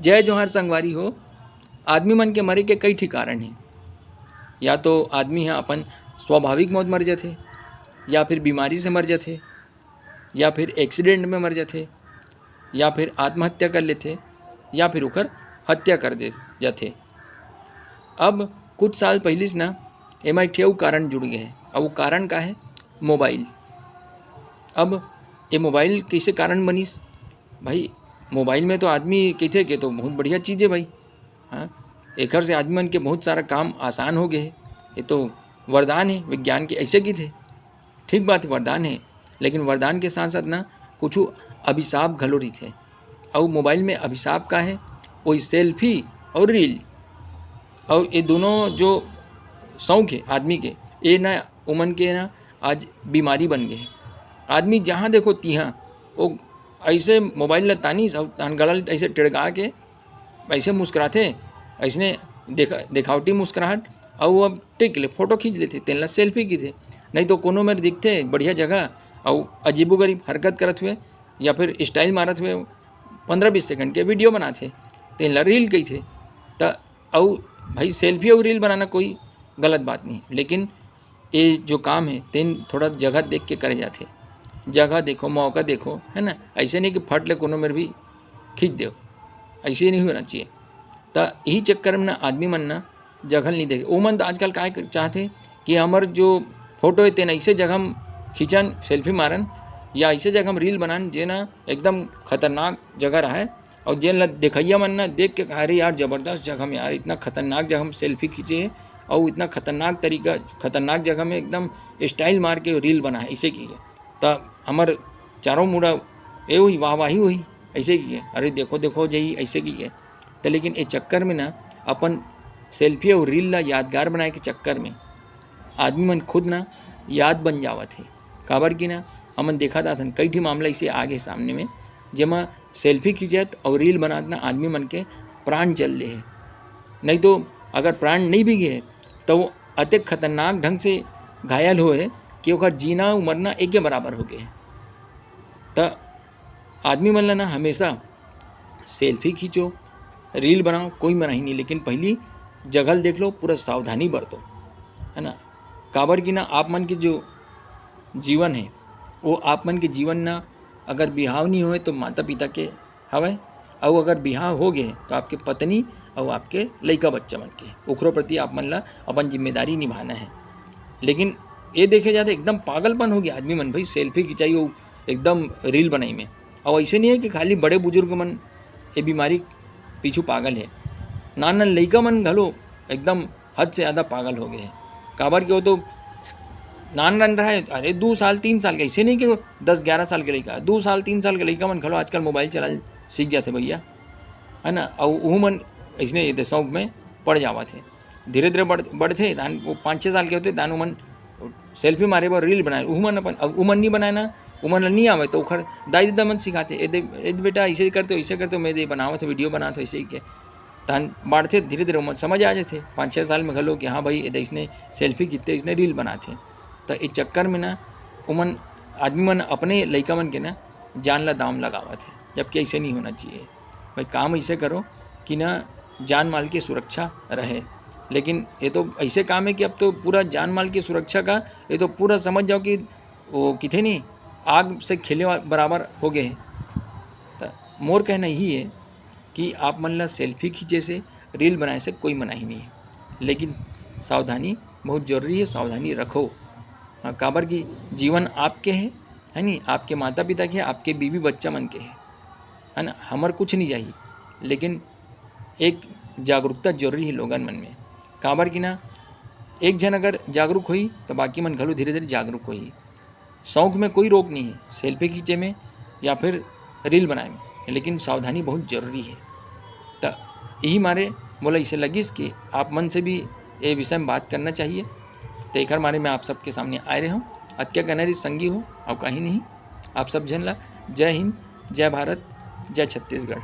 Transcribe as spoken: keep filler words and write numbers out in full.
जय जोहार संगवारी हो। आदमी मन के मरे के कई ठी कारण हे। या तो आदमी ह अपन स्वाभाविक मौत मर जथे, या फिर बीमारी से मर जथे, या फिर एक्सीडेंट में मर जथे, या फिर आत्महत्या कर लेथे, या फिर ओकर हत्या कर दे जाथे। अब कुछ साल पहिली से ना एमा एक ठे अउ कारण जुड़ गए हे। अउ वो कारण का हे? मोबाइल। अब ये मोबाइल कैसे कारण बनिस? भाई, मोबाइल में तो आदमी कहिथे कि तो बहुत बढ़िया चीज़ है भाई। हाँ, एकर से आदमी मन के बहुत सारा काम आसान हो गए हे। ये तो वरदान है विज्ञान के, ऐसे कहिथे। ठीक बात है, वरदान है, लेकिन वरदान के साथ साथ ना कुछ अभिशाप घलो रहिथे। अउ मोबाइल में अभिशाप का है? वही सेल्फी और रील, और ये दोनों जो शौक है आदमी के, ये ना उमन के ना आज बीमारी बन गए हे। आदमी जहाँ देखो तिहाँ वो ऐसे मोबाइल ल तानिस अउ तान गला ल ऐसे टिड़का के ऐसे मुस्कुराथे, ऐसने देखा देखावटी मुस्कुराहट, अउ अब टिक ले फोटो खींच लेथे, तेन ला सेल्फी कहिथे। नहीं तो कोनो मेर दिखथे बढ़िया जगह अउ अजीबोगरीब हरकत करत हुए या फिर स्टाइल मारत हुए पंद्रह बीस सेकंड के वीडियो बनाथे, तेन ला रील कहिथे। त अउ भाई, सेल्फी अउ रील बनाना कोई गलत बात नहीं, लेकिन ये जो काम है तेन थोड़ा जगह देख के करे जाथे। जगह देखो, मौका देखो, है ना? ऐसे नहीं कि फट ले कोनो मेर भी खींच देव, ऐसे नहीं होना चाहिए। त यही चक्कर में ना आदमी मन ना जगह नहीं देखे। ओमन तो आजकल काय कर- चाहथे कि हमर जो फोटो है तेन ऐसे जगह हम खींचन, सेल्फी मारन या ऐसे जगह हम रील बनान जे ना एकदम खतरनाक जगह रहे, और जेन ला देखइया मन ना देख के कहा, "अरे यार, जबरदस्त जगह में यार, इतना खतरनाक जगह हम सेल्फी खींचे हे और इतना खतरनाक तरीका, खतरनाक जगह में एकदम स्टाइल मार के रील बना है, ऐसे की है।" त हमर चारों मुड़ा ये हुई, वाहवाही हुई, ऐसे की है, "अरे देखो, देखो जई," ऐसे की है। त लेकिन ये चक्कर में ना अपन सेल्फी और रील ला यादगार बनाए के चक्कर में आदमी मन खुद ना याद बन जावत हे। काबर कि ना हमन देखत आथन कई ठी मामला इसे आगे सामने में, जेमा सेल्फी खींचत और रील बनात ना आदमी मन के प्राण चल ले हे। नहीं तो अगर प्राण नहीं भी गए तो वो अतेक खतरनाक ढंग से घायल होए कि ओकर जीना अउ मरना एके बराबर हो गए। त आदमी मन ला ना हमेशा सेल्फी खींचो, रील बनाओ, कोई मनाही नहीं, लेकिन पहली जगह ल देख लो, पूरा सावधानी बरतो, है ना? काबर कि ना आप मन के जो जीवन है, वो आप मन के जीवन ना अगर बिहाव नहीं होए तो माता पिता के हवय, अउ अगर बिहाव हो गए तो आपके पत्नी अउ आपके लइका बच्चा मन के, ओकरो प्रति आप मन ला अपन जिम्मेदारी निभाना है। लेकिन ये देखे जाए तो एकदम पागलपन हो गया आदमी मन भाई, सेल्फी खिंचाई हो एकदम रील बनाई में। और ऐसे नहीं है कि खाली बड़े बुजुर्ग मन ये बीमारी पीछू पागल है, नान नान लइका मन घलो एकदम हद से ज़्यादा पागल हो गए हैं। काबर के वो तो नान नान रहा है, अरे दो साल तीन साल के, ऐसे नहीं कि वो दस ग्यारह साल के लइका, दो साल तीन साल के लइका मन घलो आजकल मोबाइल चला सीख जाते भैया, है ना। और वो मन इसने ये शौक में पड़ जावत हे, धीरे धीरे बढ़ बढ़थे, तहन वो पाँच छः साल के होते, तहन वो मन सेल्फी मारे बर रील बनाए, उहू मन अपन, अब उमन नहीं बनाए ना, उमन ल नहीं आवे तो ओखर दाई ददा मन सिखाते, "ए दे, ए दे बेटा, ऐसे करते हो, ऐसे करते हो, मैं दे बनावत हो, वीडियो बनात हो, ऐसे ही के।" तहन बाढ़थे धीरे धीरे, उमन समझ आ जाथे पाँच छः साल में घलो कि हाँ भाई, ए दे इसने सेल्फी खींचते, इसने रील बनाथे। तो इस चक्कर में ना उमन, आदमी मन अपने लइका मन के ना जान ला दाम लगावत हे, जबकि ऐसे नहीं होना चाहिए। भाई काम ऐसे करो कि ना जान माल की सुरक्षा रहे। लेकिन ये तो ऐसे काम है कि अब तो पूरा जान माल की सुरक्षा का, ये तो पूरा समझ जाओ कि वो किथे नहीं, आग से खेले वा-, बराबर हो गए हैं। तो मोर कहना यही है कि आप मन ला सेल्फी खींचे से, रील बनाए से कोई मनाही नहीं है, लेकिन सावधानी बहुत जरूरी है, सावधानी रखो। हाँ, काबर कि जीवन आपके है, है नहीं, आपके माता पिता के, आपके बीवी बच्चा मन के है, है ना, हमर कुछ नहीं जाही, लेकिन एक जागरूकता जरूरी है लोगन मन में। काबर कि ना, एक झन अगर जागरूक होही तो बाकी मन घलो धीरे धीरे जागरूक होही। शौक में कोई रोक नहीं है, सेल्फी खींचे में या फिर रील बनाए में, लेकिन सावधानी बहुत जरूरी है। तो यही मारे मोला इसे लगिस कि आप मन से भी ये विषय में बात करना चाहिए, तो एकर मारे मैं आप सबके सामने आए रहे हूँ। अतका कहना रही संगी हो, और कहीं नहीं। आप सब झन ला जय हिंद, जय भारत, जय छत्तीसगढ़।